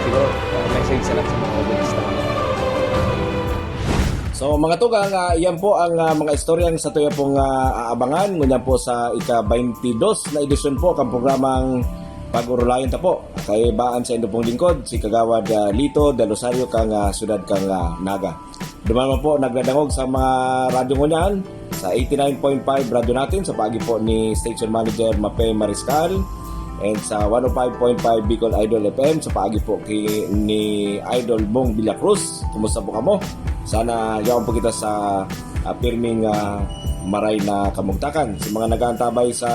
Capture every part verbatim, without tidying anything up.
Siguro, ah, message sa lahat sa mga audience natin. So, mga tugang, ah, iyan po ang, ah, mga istoryang satuya pong, ah, aabangan ngunyan po sa ika-baynte dos na edisyon po kan programang Pag-Orolayan Ta Po. Kaiba an saindo pong lingkod, si Kagawad, ah, Lito Del Rosario kan, ah, siyudad kan, ah, Naga. Duman man po nagdadangog sa mga radyo ngunyan, sa eighty-nine point five Radyo Natin, sa paagi po ni Station Manager Mape Mariscal, and sa one oh five point five Bicol Idol F M, sa paagi po ki, ni Idol Bong Villacruz. Kumusta po kamo? Sana yaon po kita sa, ah, pirming, ah, maray na kamugtakan. Sa mga nag-aantabay sa,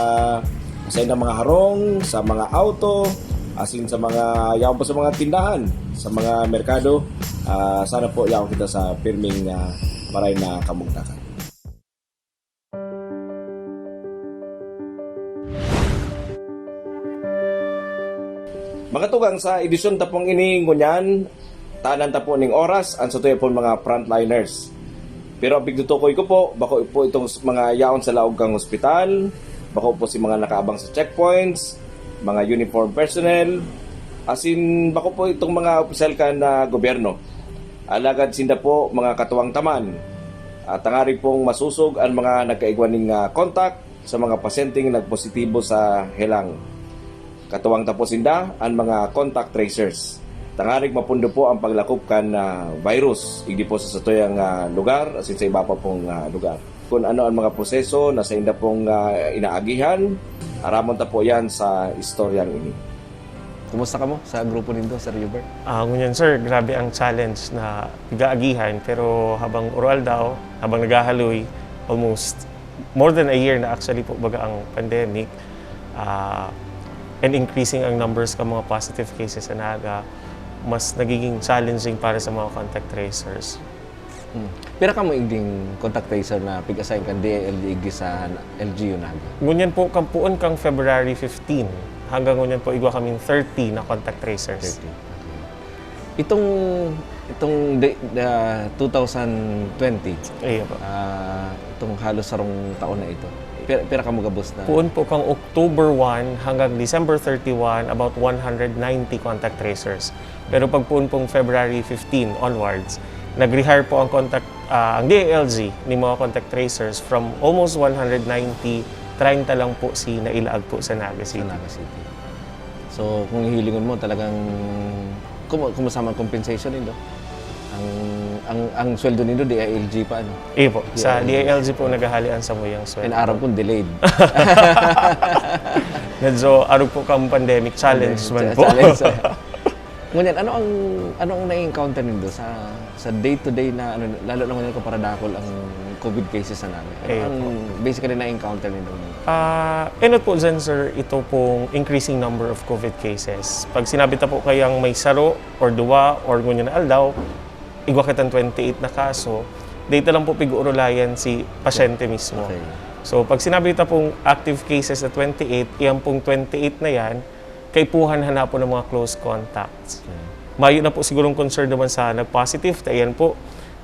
sa inyong mga harong, sa mga auto, asin sa mga, yaon po sa mga tindahan, sa mga merkado, ah, sana po yaon kita sa pirming, ah, maray na kamugtakan. Mga tugang, sa edisyon ta pong ini ngunyan, tanan ta po ning oras an satuya pong mga frontliners. Pero ang pigtutukoy ko po, bako po itong s-, mga yaon sa laog kan hospital, bako po si mga nakaabang sa checkpoints, mga uniform personnel, asin bako po itong mga opisyal kan, ah, gobyerno. Alagad sinda po, mga katuwang ta man, ah, tangarig pong masosog an mga nagkaigwa ning, ah, kontak sa mga pasyenteng nagpositibo sa helang. Katuwang ta po sinda an mga contact tracers. Tangarig mapundo po ang paglakop kan, ah, virus, igdi po sa satuyang, ah, lugar asin sa iba pa pong, ah, lugar. Kun ano an mga proseso na sainda pong, ah, inaagihan, aramon ta po yan sa istoryang ini. Kumusta kamo sa grupo nindo, Sir Hubert? Ah, ngunyan, sir, grabe ang challenge na pig-aagihan, pero habang oroaldaw, habang naghahaloy, almost more than a year na actually po baga ang pandemic, ah, and increasing ang numbers kan mga positive cases sa Naga, mas nagiging challenging para sa mga contact tracers. Hmm. Pira kamo igding contact tracer na pig-assign kan D I L G igdi sa L G U Naga? Ngunyan po, kan poon kan February fifteen, hanggang ngunyan po, igwa kaming thirty na contact tracers. Thirty. Okay. Itong, itong de-, the two thousand twenty, Iyo po. ah, itong halos sarong taon na ito, pira, pira kamo gabos na? Poon po kan October one hanggang December thirty-one, about one hundred ninety contact tracers. Pero pag poon pong February fifteen onwards, nag-rehire po ang contact, ah, ang D I L G ni mga contact tracers from almost one hundred ninety, treinta lang po si nailaag po sa Naga City. Sa Naga City. So, kung hihilingon mo, talagang kumu-, kumusta man compensation nindo? Ang, ang, ang sweldo nindo, D I L G pa, ano? Iyo po. Sa D I L G. D I L G po, naghahali ang samuyang sweldo. And arog kung delayed. Medyo arog po kang pandemic challenge man po. Challenge, ah. Ngunyan, ano ang, ano ang na-encounter nindo sa, sa day-to-day na, ano, lalo na ngunyan kung paradakol ang covid cases sa Naga? Ano ang basically na-encounter nindo? Ah, enot po dyan, sir, ito pong increasing number of covid cases. Pag sinabi ta po kayang may saro or duwa or ngunyan na aldaw, igwa kitang twenty-eight na kaso, data lang po pig-uurulayan si pasyente mismo. Okay. So, pag sinabi ta pong active cases na twenty-eight, iyan pong twenty-eight na yan, kaipuhan hanapon ng mga close contacts. Okay. Mayo na po sigurong concern naman sa nag-positive, ta iyan po,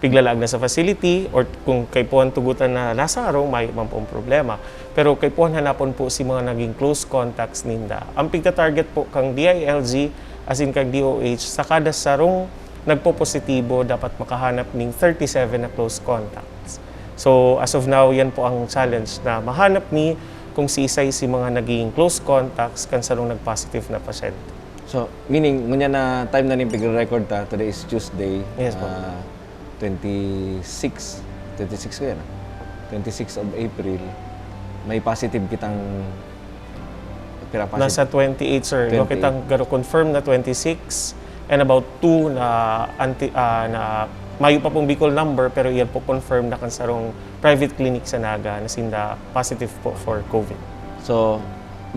piglalaag na sa facility, or kung kaipuhan tugutan na nasa harong, mayo man pong problema. Pero kaipuhan hanapon po si mga naging close contacts ninda. Ang pigta-target po kang D I L G, asin kang D O H, sa kada sarong nagpopositibo, dapat makahanap ning thirty-seven na close contacts. So, as of now, yan po ang challenge na mahanap ni kung siisay si mga naging close contacts kan sarong nag-positive na pasyente. So, meaning, ngunyan na time na ning pigre-record ta, today is Tuesday, Yes po. ah, twenty-six, twenty-six ko yan, ah. Twenty-six of April, may positive kitang, pira positive? Nasa twenty-eight, sir. Twenty-eight. Igwa kitang garo confirm na twenty-six, and about two na anti-, ah, na Mayo pa pong Bicol number, pero iyan po confirmed na kan sarong private clinic sa Naga na sinda positive po for COVID. So,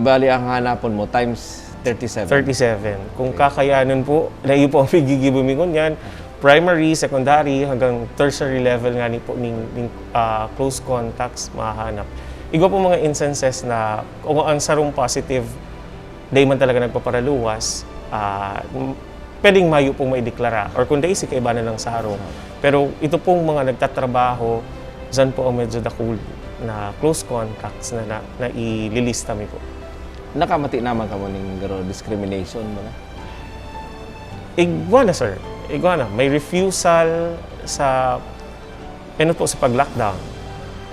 bali ang hanapon mo times thirty-seven. Thirty-seven. Kung kakayanon po, na iyo po ang pigigibo mi ngunyan, primary, secondary, hanggang tertiary level nga ni po ning, ning ah, close contacts mahanap. Igwa po mga instances na kung ang sarong positive, dahil man talaga nagpaparaluwas, ah, m- pwedeng mayo pong maideklara. Or kung dahil si kaibanan lang sa harong. Pero ito pong mga nagtatrabaho, dyan po ang medyo dakul na close contacts na, na, na ililista mi po. Nakamati naman ka mo ning garo discrimination mo na? Igwa na, sir. Igwa na. May refusal sa, ano po, sa pag-lockdown.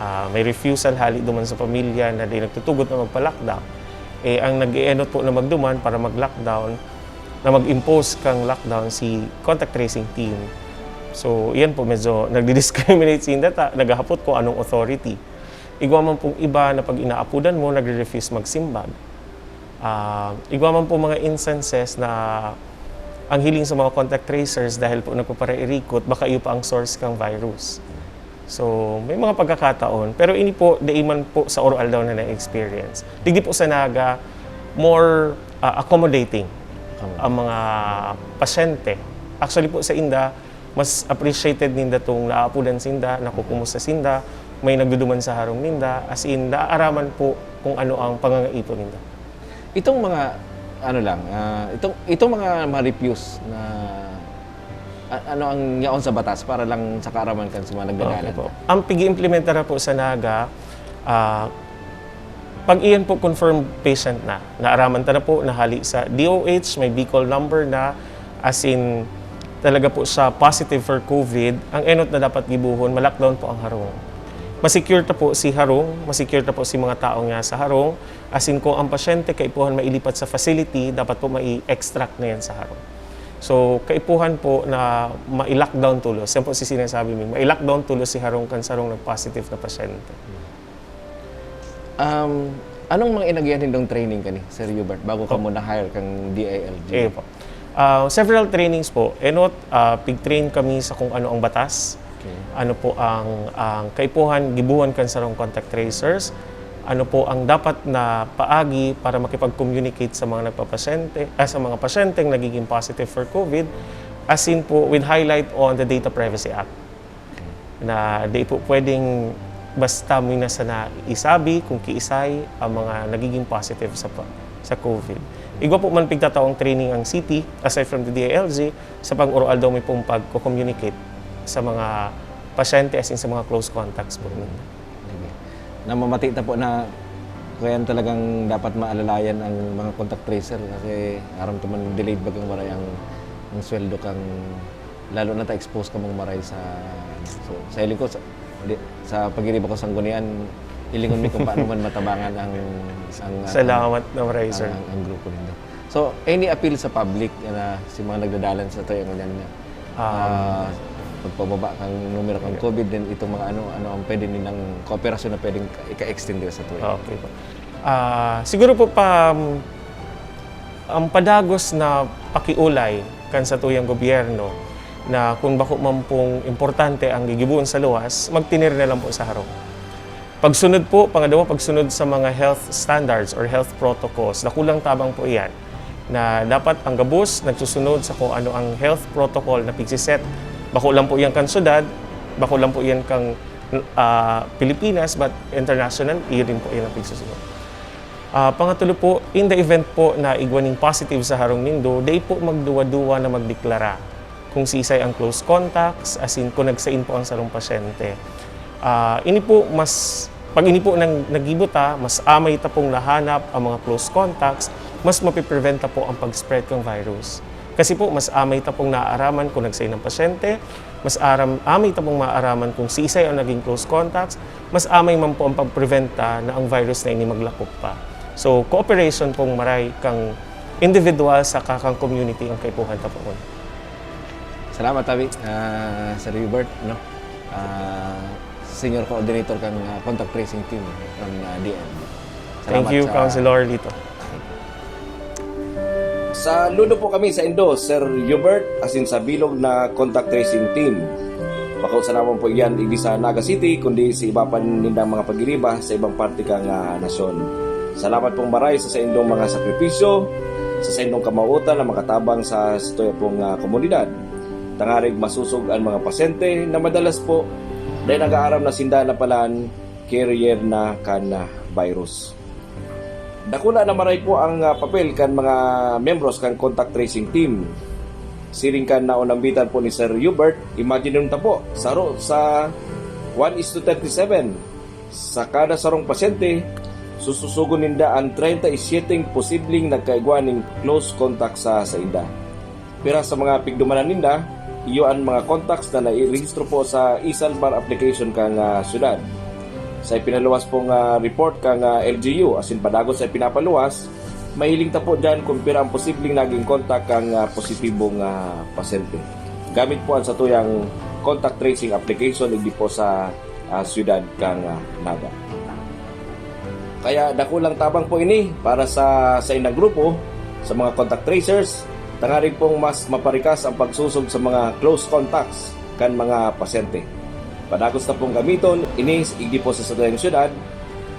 Ah, may refusal hali duman sa pamilya na di nagtutugot na magpa-lockdown. Eh, ang nag-eenot po na magduman para mag-lockdown, na mag-impose kang lockdown si contact tracing team. So, yan po, medyo nagdi-discriminate sinda ta, naghahapot kung anong authority. Igwa man pong iba na pag inaapudan mo, nagre-refuse magsimbag. Ah, igwa man po mga instances na ang hiling sa mga contact tracers dahil po nagpapareirikot, baka iyo pa ang source kang virus. So, may mga pagkakataon. Pero ini po, dai man po sa oro-aldaw na na-experience. Digdi po sa Naga, more ah, accommodating ang mga pasyente. Actually po sa inda, mas appreciated ninda tong naaapudan sinda, nakukumusta sinda, may nagduduman sa harong ninda, as in, naaaraman po kung ano ang pangangaipo ninda. Itong mga, ano lang, ah, itong, itong mga ma-refuse na, a- ano ang yaon sa batas para lang sa kaaraman kan sa mga nagdadalan Okay po. ka? Ang pig-iimplementar na po sa Naga, ah, pag iyan po confirmed patient na, naaraman ta na po na hali sa D O H, may Bicol number na, as in, talaga po siya positive for COVID, ang enot na dapat gibuhon, ma-lockdown po ang harong. Masecure ta po si harong, masecure ta po si mga tao nga sa harong, as in kung ang pasyente kaipuhan mailipat sa facility, dapat po mai-extract na yan sa harong. So, kaipuhan po na mai-lockdown tulos. Yan po si sinasabi mi, mai-lockdown tulos si harong kan sarong nag-positive na pasyente. Um, anong mga inagyan nindong training kani, Sir Hubert, bago ka mo na-hire kang D I L G? Eh po. Ah, several trainings po. Enot, ah, pig-train kami sa kung ano ang batas. Okay. Ano po ang, ang kaipuhan, gibuhan kan sarong contact tracers. Ano po ang dapat na paagi para makipag-communicate sa mga nagpapasyente, ah, sa mga pasyenteng nagiging positive for COVID. As in po, with highlight on the Data Privacy Act. Na di po pwedeng basta minasa na isabi kung kiisay ang mga nagiging positive sa pa- sa COVID. Igwa po man pigtataong training ang city, aside from the D I L G, sa pag-oroaldaw mi pong pagko-communicate sa mga pasyente as in sa mga close contacts po ninda. Sige. Namamati ta po na kaya talagang dapat maalalayan ang mga contact tracer kasi aram ta man delayed bagang maray ang, ang sweldo kang lalo na ta expose ka mong maray sa so, sa hiling ko sa, di, sa pagiriba ko sanggunian ilingon mi kung paano man matabangan ang ang Salamat na maray, sir. ang, ang grupo nindo. So, any appeal sa public na si mga nagdadalan sa tayo ngunyan nga Ah. ah, pagpababa kang numero kang COVID, then itong mga ano, ano ang pwede nilang kooperasyon na pwedeng ika-extend nila sa tuwing? Okay po. Ah, siguro po pa um, ang padagos na pakiulay kan sa tuyang gobyerno na kung bako man pong importante ang gigibuon sa luwas, magtinir na lang po sa harong. Pagsunod po, pangadawa, pagsunod sa mga health standards or health protocols, dakulang tabang po iyan na dapat ang gabos nagsusunod sa kung ano ang health protocol na pigsiset. Bako lang po iyan kan syudad, bako lang po iyan kang ah, Pilipinas, but international, iyo din po iyan ang pigsusunod. Ah, pangatulo po, in the event po na igwa ning positive sa harong nindo, dai po magduwa-duwa na magdeklara kung siisay ang close contacts, as in kung nagsain po ang sarong pasyente. Ah, ini po mas, pag ini po nang nagibo ta, mas amay ta pong nahanap ang mga close contacts, mas mapiprevent ta po ang pag-spread ng virus. Kasi po, mas amay ta pong naaaraman kung nagsain ang pasyente, mas aram, amay ta pong maaraman kung siisay ang naging close contacts, mas amay man po ang pag-prevent ta na ang virus na ini maglakop pa. So, cooperation pong maray kang individual sa kakang community ang kaipuhan ta po. Salamat, Tabi, ah, Sir Hubert, no? Ah, Senior Coordinator kang ah, Contact Tracing Team ng ah, D N. Thank Salamat you, sa- Councilor Lito. Saludo po kami sa indo, Sir Hubert, asin sa bilog na contact tracing team. Bako sana man po iyan igdi sa Naga City, kundi sa iba pa nindang mga pagiriba sa ibang parte kan, ah, nasyon. Salamat pong maray sa saindong mga sakripisyo, sa saindong kamawot na makatabang sa satuya pong, ah, komunidad. Tangarig masosog an mga pasyente na madalas po dai nag-aaram na sinda na palan carrier na kan, ah, virus. Dakula na maray po ang, ah, papel kan mga miyembros kan contact tracing team. Siring kan naunambitan po ni Sir Hubert, imagine ta po, saro sa one is to thirty-seven. Sa kada sarong pasyente, sususugon ninda an treinta y siete posibleng nagkaigwa nin close contact sa sainda. Pira sa mga pigdumanan ninda, iyo an mga contacts na nairehistro po sa e-Salbar application kan, ah, syudad. Sa ipinaluwas pong, ah, report kan, ah, L G U, asin padagos sa ipinapaluwas, mahiling ta po diyan kung pira ang posibleng naging contact kan, ah, positibong, ah, pasyente. Gamit po ang satuyang contact tracing application, igdi po sa, ah, syudad kan, ah, Naga. Kaya dakulang tabang po ini para sa saindang grupo, sa mga contact tracers, tangarig pong mas maparikas ang pagsosog sa mga close contacts kan mga pasyente. Padagos ta pong gamiton ini igdi po sa satuyang syudad,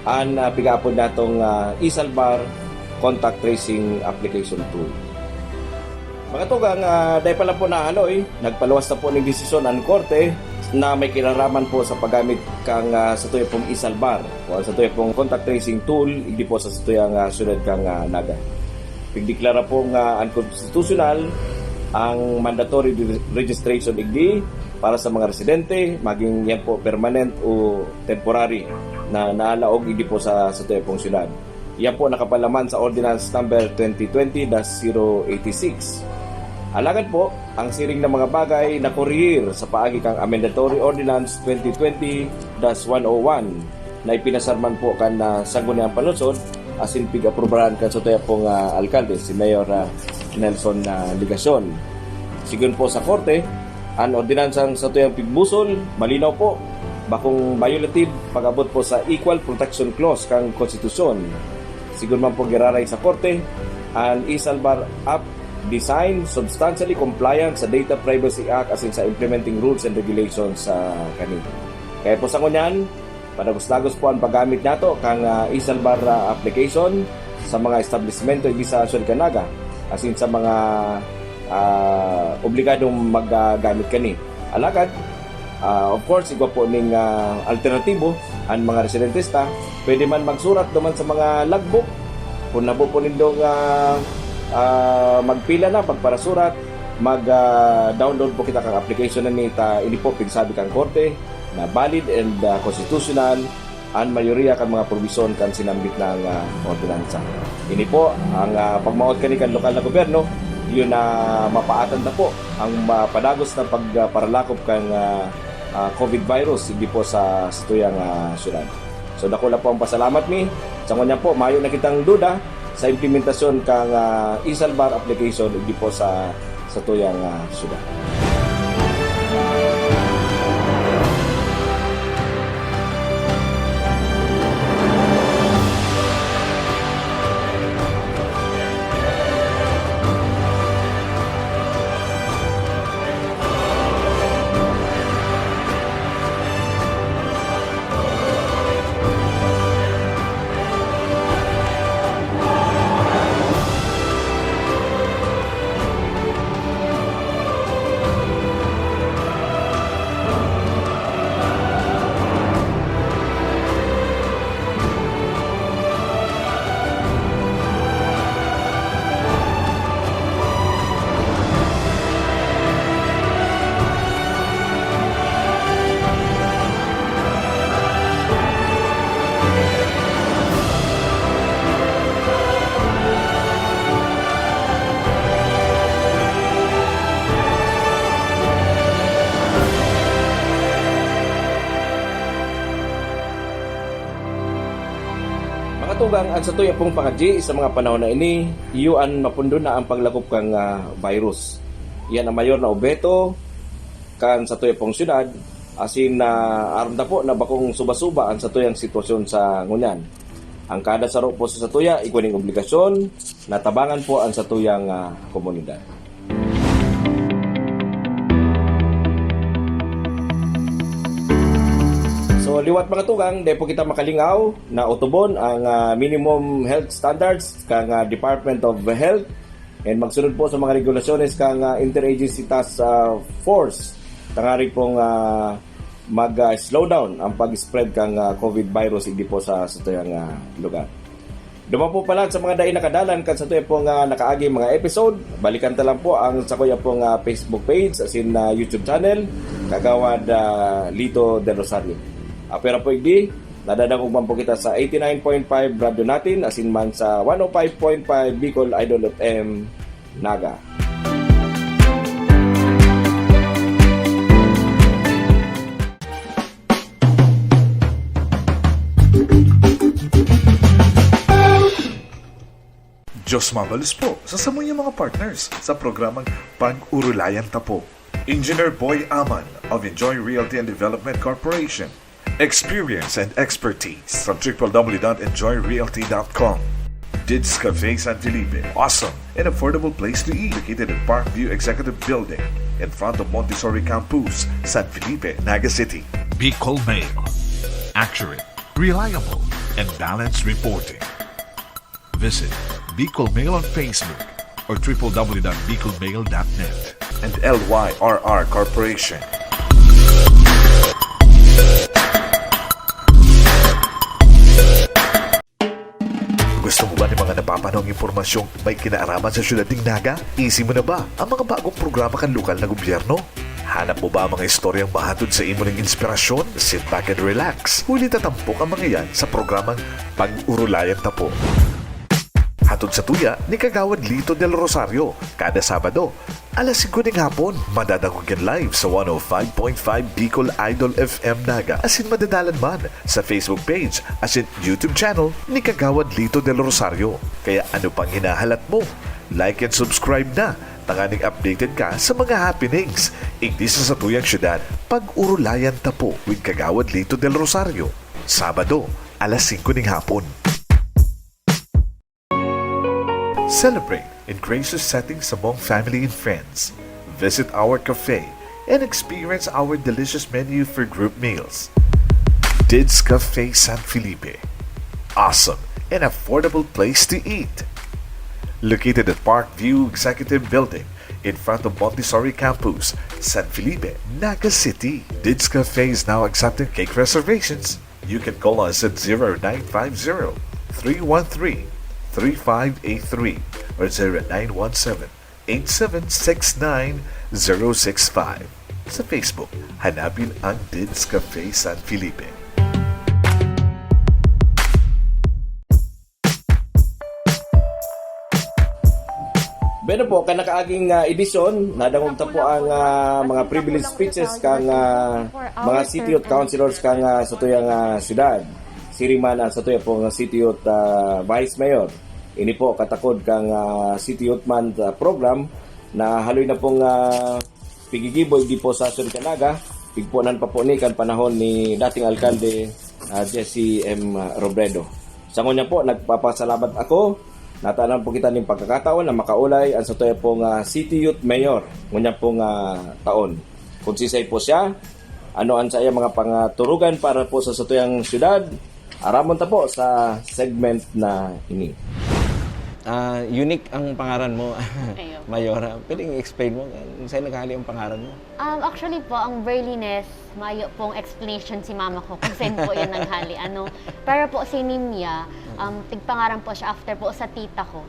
an, ah, pigaapod natong, ah, e-Salbar contact tracing application tool. Mga tugang, ah, dai pa lang po nahaloy, nagpaluwas na po ning desisyon an korte na may kinaraman po sa paggamit kan, ah, satuya pong e-Salbar o ang satuya pong contact tracing tool, igdi po sa satuyang, ah, syudad kan, ah, Naga. Pigdeklara po nga unconstitutional ang mandatory re-, registration igdi para sa mga residente, maging yan po permanent o temporary na naalaog igdi po sa satuya pong syudad. Yan po nakapalaman sa Ordinance Number twenty twenty dash zero eighty-six. Alagad po, ang siring na mga bagay nakorehir sa paagi kan Amendatory Ordinance twenty twenty dash one oh one na ipinasar man po kan, ah, Sangguniang Panlungsod asin pig-aprubaran kan satuya pong, ah, alkalde, si Mayor, ah, Nelson, ah, Legacion. Sigon po sa korte, an ordinansang satuyang pigbusol, malinaw po, bakong violative pag-abot po sa Equal Protection Clause kan Konstitusyon. Sigon man po giraray sa korte, an e-Salbar app design substantially compliant sa Data Privacy Act asin sa implementing rules and regulations sa kani. Kaya po sa ngunyan, padagos-dagos po ang paggamit nato kan, ah, e-Salbar, ah, application sa mga establishmento igdi sa Syudad kan Naga asin sa mga, ah, obligadong maggamit kani. Alagad, ah, of course, igwa po ning, ah, alternatibo, an mga residente ta, pwede man magsurat duman sa mga logbook. Kung habo po nindong, ah, ah, magpila na pagparasurat, mag, ah, download po kita kan application na ni ta, ini po pigsabi kan korte na valid and, ah, constitutional an mayoriya kan mga probisyon kan sinambit na nga ordinansa. Ini po ang, ah, pagmawot kani kan lokal na gobyerno, iyo na mapaatan ta po ang mapadagos na pagparalakop kan, ah, ah, COVID virus, igdi po sa satuyang, ah, syudad. So, dakula po ang pasalamat mi. Sa ngunyan po, mayo na kitang duda sa implementasyon kan, ah, e-Salbar application, igdi po sa satuyang, ah, syudad. Mga tugang, an satuya pong pangadyi sa mga panahon na ini, iyo an mapundon na ang paglakop kan, ah, virus. Iyan ang mayor na obheto kan satuya pong syudad, asin, ah, aram ta po na bakong suba-suba an satuyang sitwasyon sa ngunyan. Ang kada saro po sa satuya, igwa ning obligasyon na tabangan po an satuyang, ah, komunidad. So, liwat mga tugang, dai po kita makalingaw na otobon ang ah, minimum health standards kan ah, Department of Health and magsunod po sa mga regulasyones kan ah, Interagency Task ah, Force tanganing pong ah, mag-slow down ang pag-spread kan ah, COVID virus digdi po sa satuyang ah, lugar. Duman po pala sa mga dai nakadalan kan satuyang pong ah, nakaaging mga episode, balikan ta lang po ang sakuya pong ah, Facebook page asin ah, YouTube channel, Kagawad ah, Lito Del Rosario. Apwera po igdi, nadadangog man po kita sa eighty-nine point five Radyo Natin asin man sa one oh five point five Bicol Idol F M Naga. Diyos mabalos po sa samuyang mga partners sa programang Pag-urulayan Ta Po. Engineer Boy Aman of Enjoy Realty and Development Corporation. Experience and expertise from triple W dot enjoy realty dot com. Dids Cafe San Felipe. Awesome and affordable place to eat. Located at Parkview Executive Building, in front of Montessori Campus, San Felipe, Naga City. Bicol Mail. Accurate, reliable, and balanced reporting. Visit Bicol Mail on Facebook or triple W dot bicol mail dot net. And L Y R R Corporation. Gusto mo ba ng mga napapanahong impormasyong may kinaaraman sa syudad ning Naga? Easy mo na ba ang mga bagong programa kan lokal na gobyerno? Hanap mo ba ang mga istoryang mahatod sa imo ning inspirasyon? Sit back and relax. Huli ta tampok ang mga yan sa programang Pag-urulayan Ta Po. Hatod sa tuya ni Kagawad Lito Del Rosario, kada Sabado, alas singko ning hapon, madadangog yan live sa one oh five point five Bicol Idol F M Naga, asin madadalan man sa Facebook page asin YouTube channel ni Kagawad Lito Del Rosario. Kaya ano pang hinahalat mo? Like and subscribe na, tanganing updated ka sa mga happenings. Igdi sa satuyang syudad, Pag-urulayan Ta Po with Kagawad Lito Del Rosario, Sabado, alas singko ning hapon. Celebrate in gracious settings among family and friends. Visit our cafe and experience our delicious menu for group meals. Dids Cafe San Felipe. Awesome and affordable place to eat. Located at Parkview Executive Building, in front of Montessori Campus, San Felipe, Naga City. Dids Cafe is now accepting cake reservations. You can call us at zero nine five zero, three one three, three five eight three or zero nine one seven, eight seven six nine, zero six five. Sa Facebook, hanapin ang Dids Cafe San Felipe. Bueno po, kan nakaaging ah, edisyon, nadangog ta po ang ah, mga privilege speeches kan ah, mga city youth councilors kan ah, satuyang ah, syudad. Siring man ang satuya pong city youth ah, vice mayor. Ini po katakod kan ah, city youth month ah, program na haloy na pong ah, pigigibo digdi po sa Suriganaga, pigpunan pa po ni kan panahon ni dating alkalde ah, Jesse M. Robredo. Sa ngunyan po, nagpapasalamat ako. Natanan po kita ning pagkakataon na makaulay ang satuya pong ah, City Youth Mayor ngunyan pong ah, taon. Kung sisay po siya, ano ang sa iyang mga pangaturugan para po sa satuyang syudad, aramon ta po sa segment na ini. Ah, unique ang pangaran mo, Ayun. Mayora. Pwedeng i-explain mo kung saan naghali ang pangaran mo? Um, actually po, ang Verliness, mayo pong explanation si mama ko kung saan po yan naghali. Ano, pero po si Nimia, um, tigpangaran po siya after po sa tita ko.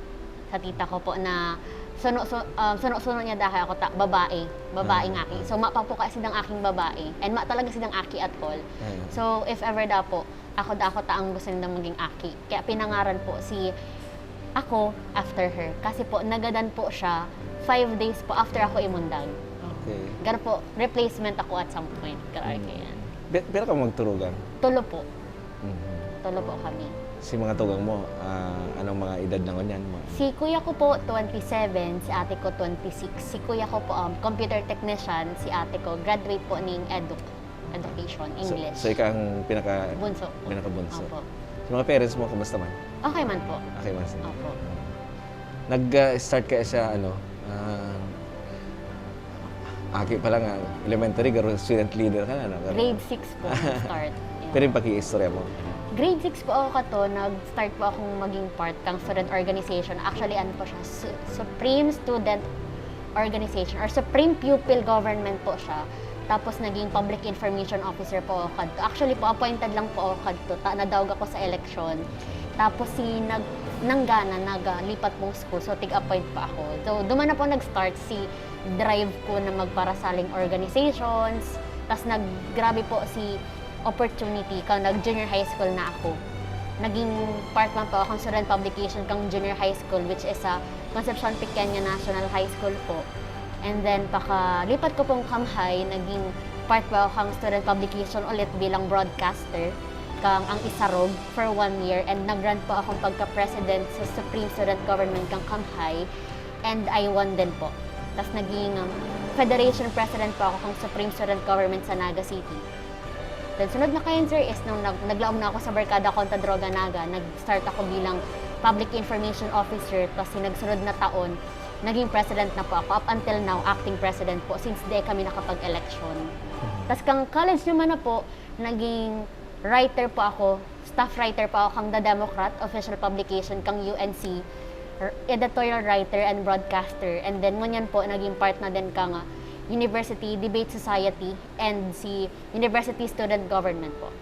Sa tita ko po na suno, su, um, suno-suno niya dahil ako ta, babae. Babaeng Ah. aki. So, ma pa po kasi ng aking babae. And ma talaga silang aki at all. Mm. So, if ever da po, ako da, ako ta ang gusto nila maging aki. Kaya pinangaran po si ako after her. Kasi po, nagadan po siya five days po after ako imundag. Okay. Garo po, replacement ako at some point. Garo Mm. kaya. Pi-, pira ka magturugan? Tulo po. Mhm. Tulo po kami. Si mga tugang mo, ah, anong mga edad na ngunyan? Mga Si kuya ko po, twenty-seven. Si ate ko, twenty-six. Si kuya ko po, um, computer technician. Si ate ko, graduate po ning edu-, education, So, English. so ikaw ang pinaka-, Bunso po. pinakabunso. Opo. So, mga parents mo, kumusta man? Okay man po. Okay man sila. Opo. Nag, ah, start kaya siya, ano, ah, aki pa lang, ah, elementary, garo student leader ka na, no? Garo- Grade six po, nag-start. Pero yung pag-iistorya mo. Grade six po ako kato, nag-start po akong maging part kang student organization. Actually, ano po siya, Su- Supreme Student Organization or Supreme Pupil Government po siya. Tapos naging public information officer po ako kadto. Actually po, appointed lang po ako kadto. Ta nadaog ako sa eleksyon. Tapos si nag nanggana, naglipat pong school. So, tig-appoint pa ako. So, duman na po nag-start si drive ko na magparasaling organizations. Tapos nag grabe po si opportunity kang nag-junior high school na ako. Naging part man po akong student publication kang junior high school, which is sa Concepcion Pequeña National High School po. And then, pakalipat ko pong Cam High, naging part po ako kang student publication ulit bilang broadcaster kang Ang Isarog for one year, and nag-run po akong pagka-president sa Supreme Student Government kang Cam High, and I won din po. Tapos naging um, federation president po ako kang Supreme Student Government sa Naga City. Then sunod na kayan, sir, is nung nag- naglaog na ako sa Barkada Kontra Droga Naga, nag-start ako bilang public information officer, tapos yung nagsunod na taon, naging president na po ako. Up until now, acting president po since di kami nakapag-election. Tapos kang college naman na po, naging writer po ako, staff writer po ako kang The Democrat, official publication kang U N C, r- editorial writer and broadcaster. And then, ngunyan po, naging part na din kang ah, University Debate Society and si University Student Government po.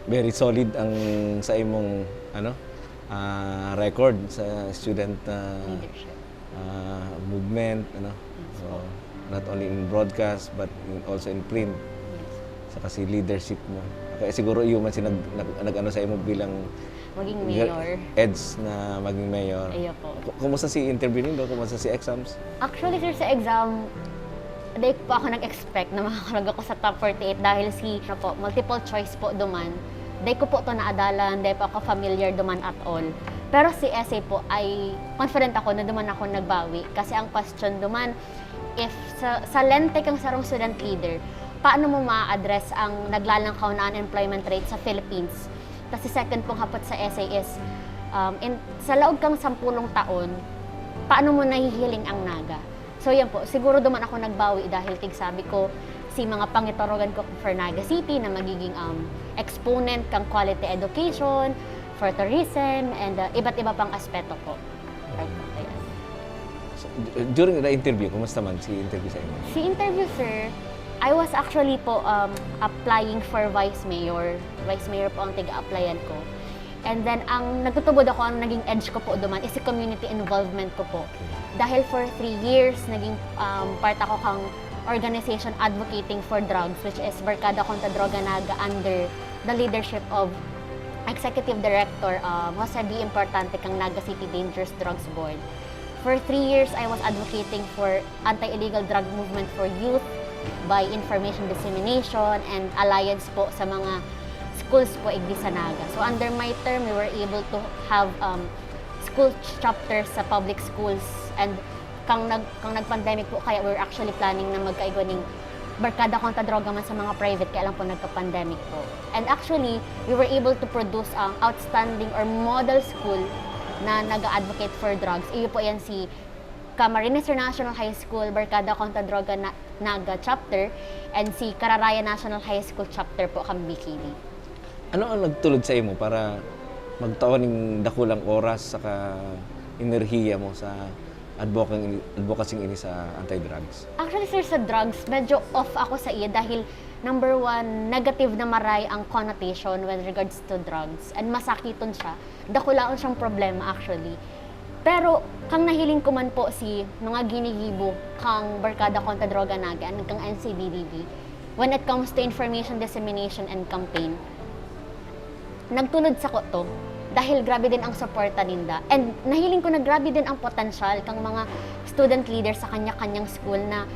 Very solid ang sa imong ano ah, record sa student ah, Leadership. ah, movement, ano. Yes So, po. Not only in broadcast but in, also in print. Yes. Saka si leadership mo. Kaya siguro iyo man si nag, nag, nag-ano sa imo bilang Maging mayor. edge na maging mayor. Iyo po. Ku- Kumusta si interview nindo? Kumusta si exams? Actually, sir, sa exam, di pa ako nag-expect na makakarag ako sa top forty-eight dahil si, ano po, multiple choice po duman. Di ko po to naadalan, di pa ako familiar duman at all. Pero si essay po ay confident ako na duman ako nagbawi. Kasi ang question duman, if sa, sa lente kang sarong student leader, paano mo ma-address ang naglalangkaw na unemployment rate sa Philippines? Tapos si second pong hapot sa essay is, um, in, sa laog kang sampulong taon, paano mo nahihiling ang Naga? So yan po, siguro duman ako nagbawi dahil tig sabi ko, si mga pangitarogan ko for Naga City na magiging um, exponent kang quality education, for tourism, and uh, iba't iba pang aspeto po. Right, ayan. So, d- during the interview, kumusta man si interview sa inyo? Si interview, sir, I was actually po um, applying for vice mayor. Vice mayor po ang tiga-applyan ko. And then, ang nagtutubod ako, ang naging edge ko po duman is si community involvement ko po. Dahil for three years, naging um, part ako kang organization advocating for drugs, which is Barkada Kontra Droga Naga under the leadership of Executive Director um, Jose B. Importante kang Naga City Dangerous Drugs Board. For three years, I was advocating for anti-illegal drug movement for youth by information dissemination and alliance po sa mga schools po igdi sa Naga. So under my term, we were able to have um, school ch- chapters sa public schools, and kang nag kang nag-pandemic po, kaya we're actually planning na magkaigwa ning Barkada Kontra Droga man sa mga private, kaya lang po nagka-pandemic po. And actually, we were able to produce ang outstanding or model school na nag-advocate for drugs. Iyo po yan si Camarines International High School, Barkada Kontra Droga Na- Naga Chapter, and si Cararaya National High School Chapter po, kang B K D. Ano ang nagtulod sa imo para magtao ning dakulang oras saka enerhiya mo sa advocacy, advocacy ini sa anti-drugs? Actually, sir, sa drugs, medyo off ako sa iya dahil, number one, negative na maray ang connotation with regards to drugs, and masakiton siya. Dakulaon siyang problema, actually. Pero, kang nahiling ko man po si mga ginigibo kang Barkada Kontra Droga Naga and kang N C D D B, when it comes to information dissemination and campaign, nagtulod sa ko to dahil grabe din ang suporta ninda. And nahiling ko na grabe din ang potensyal kang mga student leader sa kanya-kanyang school na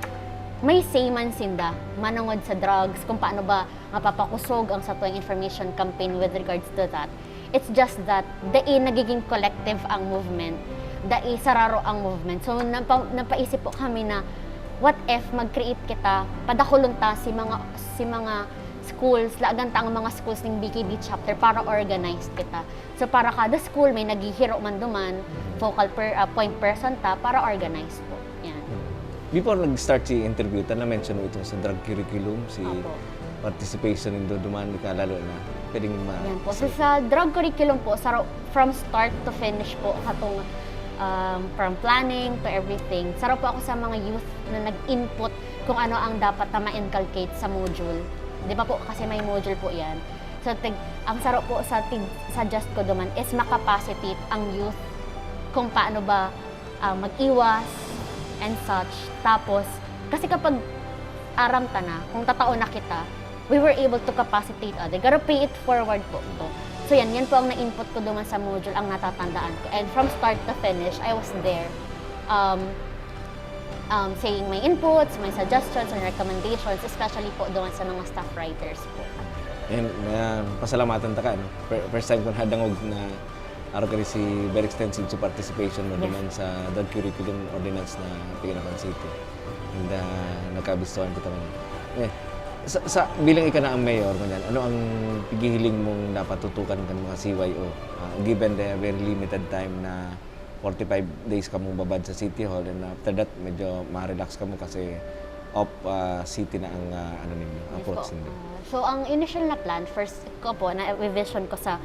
may say man sinda manungod sa drugs, kung paano ba mapapakusog ang satuang information campaign with regards to that. It's just that, dai nagiging collective ang movement, dai sararo ang movement. So, napa, napaisip po kami na, what if mag-create kita, padakulon ta si mga, si mga schools, lagan ta ang mga schools ning B K D chapter para organized kita. So, para kada school, may naghihiro man duman, focal per, ah, point person ta para organized po. Yan. Before nag-start si interview ta, na-mention mo itong sa drug curriculum, si Opo. participation nindo duman, ika lalo na pwedeng ma- Yan po. So, sa drug curriculum po, sa, from start to finish po, katong um, from planning to everything, saro po ako sa mga youth na nag-input kung ano ang dapat na ma-inculcate sa module. Di ba po, kasi may module po yan. So, tig, ang saro po sa tig, suggest ko duman is makapacitate ang youth kung paano ba ah, mag-iwas and such. Tapos, kasi kapag aram ta na, kung tatao na kita, we were able to capacitate other. Pero pay it forward po to. So yan, yan po ang na-input ko duman sa module, ang natatandaan ko. And from start to finish, I was there. Um, um, saying my inputs, my suggestions, and recommendations, especially po duman sa mga staff writers po. And uh, pasalamatan ta ka, no? Fir- First time ko nadangog na aro kani si very extensive sa participation mo Yes. duman sa drug curriculum ordinance na Piganakan City. And uh, nagkabistuhan kita man. Eh, sa, sa bilang ika na ang mayor ngunyan, ano ang pighihiling mong dapat tutukan kan mga C Y O? Ah, given the very limited time na forty-five days kamong babad sa City Hall, and after that, medyo ma-relax kamo kasi off ah, city na ang ah, ano ninyo, Yes approach po. ninyo. Ah, so, ang initial na plan, first ko po, na vision ko sa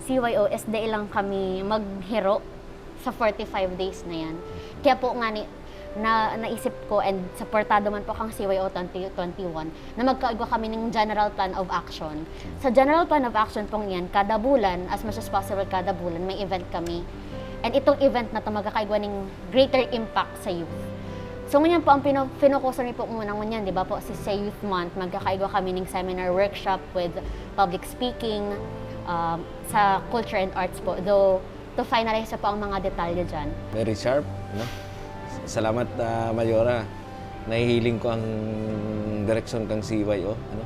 C Y O is dai lang kami maghiro sa forty-five days na yan. Kaya po nga ni, na, naisip ko and supportado man po kang C Y O twenty twenty-one na magkaigwa kami ng general plan of action. Sa general plan of action pong yan, kada bulan, as much as possible kada bulan, may event kami. And itong event na to magkakaigwa ng greater impact sa youth. So ngunyan po, ang pino- finokusan mi po muna ngunyan, di ba po, si sa Youth Month, magkakaigwa kami ng seminar workshop with public speaking, um, sa culture and arts po. Though, to finalize pa po ang mga detalye dyan. Very sharp, no? Salamat, ah, Mayora. Nahihiling ko ang direksyon kang C Y O, ano?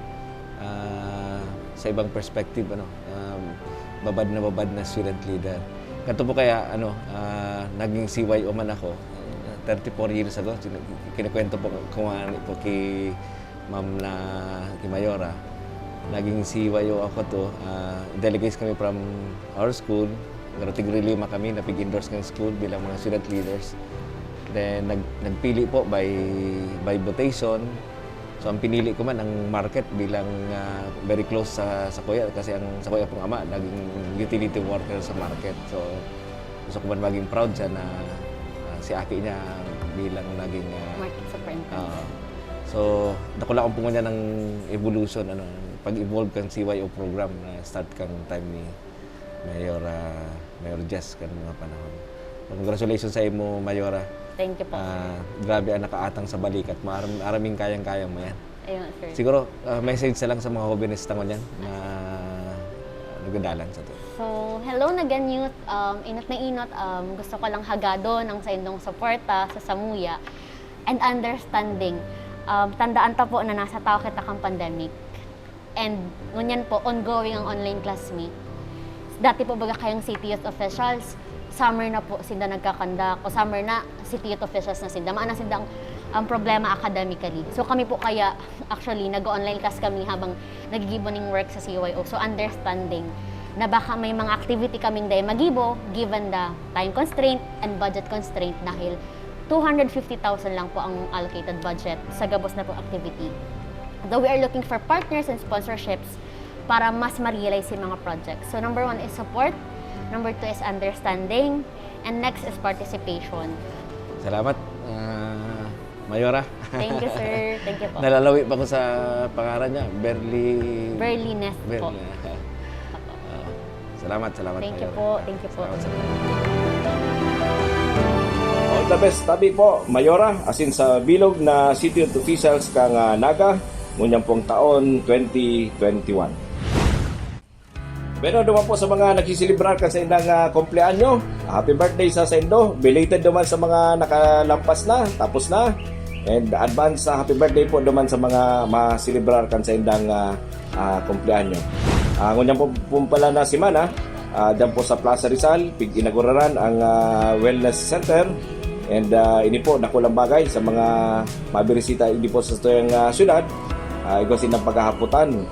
Ah, sa ibang perspective, ano? Um, babad na babad na student leader. Kato po kaya, ano, ah, naging C Y O man ako, ah, thirty-four years ago, sin- kinikwento po ko nga po ki Ma'am na ki Mayora. Naging C Y O ako to. Ah, delegates kami from our school. Pero tigrilima kami na pig-endorse ng school bilang mga student leaders. Then, nag, nagpili po by, by votation. So, ang pinili ko man ang market bilang ah, very close sa, sa kuya kasi ang sa kuya pong ama naging utility worker sa market. So, gusto ko man maging proud siya na ah, si aki niya bilang naging ah, Market superintendent. ah, so, dakula akong pungo niya ng evolution, ano, pag-evolve kang C Y O program na start kang time ni Mayor, ah, Mayor Jess kan mga panahon. Congratulations sa imo, Mayora. Thank you po, sir. Ah, grabe ang nakaatang sa balikat mo. Aram, araming kayang-kaya mo yan. Ayun, sir. Siguro, ah, message na lang sa mga hobenes tangon yan na nagdadalan sa to. So, hello na gan, youth. Um, inot na inot, um, gusto ko lang hagadon ang saindong suporta sa samuya and understanding. Um, tandaan ta po na nasa tao kita kang pandemic. And ngunyan po, ongoing ang online class mi. Dati po baga kayong city youth officials, summer na po sinda nagkakandak, o summer na, city youth officials na sinda. Maana sinda ang, ang problema academically. So kami po kaya, actually, nag-online class kami habang nagigibo ning work sa C Y O. So understanding na baka may mga activity kaming dai magibo given the time constraint and budget constraint dahil two hundred fifty thousand lang po ang allocated budget sa gabos na pong activity. Though we are looking for partners and sponsorships para mas ma-realize yung mga projects. So number one is support, number two is understanding, and next is participation. Salamat, ah, Mayora. Thank you, sir. Thank you po. Nalalawi pa ko sa pangaran niya, Berly... Berliness po. Berly. Ah, salamat, salamat, Thank you Mayora. po, thank you po. Salamat, salamat. All the best tabi po, Mayora, asin sa bilog na city officials kang ah, Naga, ngunyan pong taon twenty twenty-one. Pero duman po sa mga nagsiselebrar kan saindang ah, kumpleanyo, happy birthday sa saindo. Belated duman sa mga nakalampas na, tapos na. And advance sa happy birthday po duman sa mga maselebrar kan saindang ah, ah, kumpleanyo. Ah, ngunyan po, po pala na semana, ah, dyan po sa Plaza Rizal, pig-inauguraran ang ah, Wellness Center. And ah, ini po, dakulang bagay sa mga mabirisita ini po sa tuyang ah, syudad. Ah, igwa sinang paghahapotan.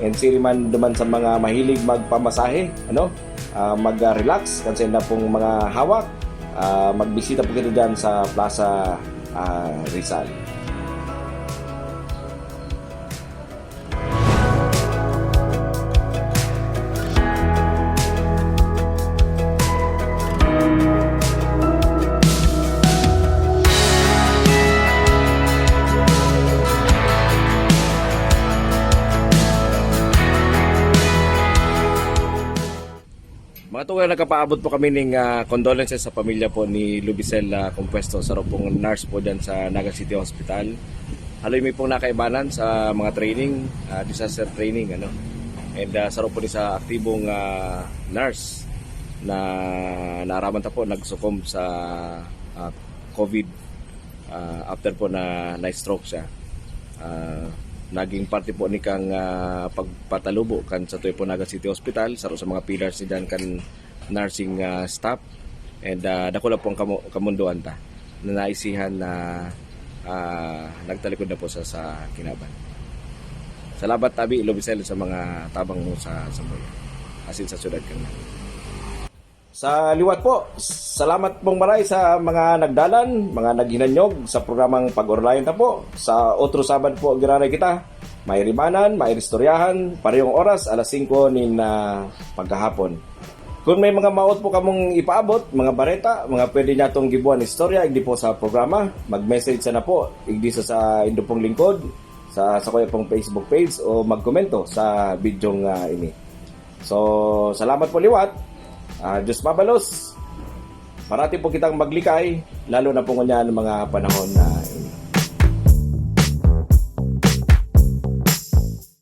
And siri man duman sa mga mahilig magpamasahe, ano? Ah, mag-relax kan sainda pong mga hawak. Ah, magbisita po kita dyan sa Plaza ah, Rizal. Ato nga nakapaabot po kami ning ah, condolences sa pamilya po ni Lubicel ah, Compuesto, saro pong nurse po dyan sa Naga City Hospital. Haloy mi pong nakaibanan sa mga training, ah, disaster training, ano. And ah, saro po ni sa aktibong ah, nurse na naaraman ta po nagsukom sa ah, COVID ah, after po na na-stroke siya. Ah, naging parte po ni kang ah, pagpatalubo kan sa Tuyo po Naga City Hospital, saro sa mga pillars ni dyan kan nursing ah, staff. And ah, dakula po ang kamu- kamundoan ta na naisihan na ah, nagtalikod na po sa, sa kinaban. Salamat, Abi Lobicel, sa mga tabang mo sa Samboya. Asin sa syudad kan. Sa liwat po, salamat pong maray sa mga nagdalan, mga naghinanyog sa programang Pag-orolayan ta po. Sa otro Sabad po, giraray kita. May ribanan, may istoryahan, parehong oras, alas singko nin ah, pagkahapon. Kung may mga maot po kamong ipaabot, mga bareta, mga pwede niya tong gibuan istorya, igdi po sa programa, mag-message sana po, igdi sa, sa indo pong lingkod, sa, sa kuya pong Facebook page o magkomento sa video nga ini. So, salamat po liwat. Ah, Diyos mabalos. Parati po kitang maglikay, lalo na po ngunyan mga panahon na ini.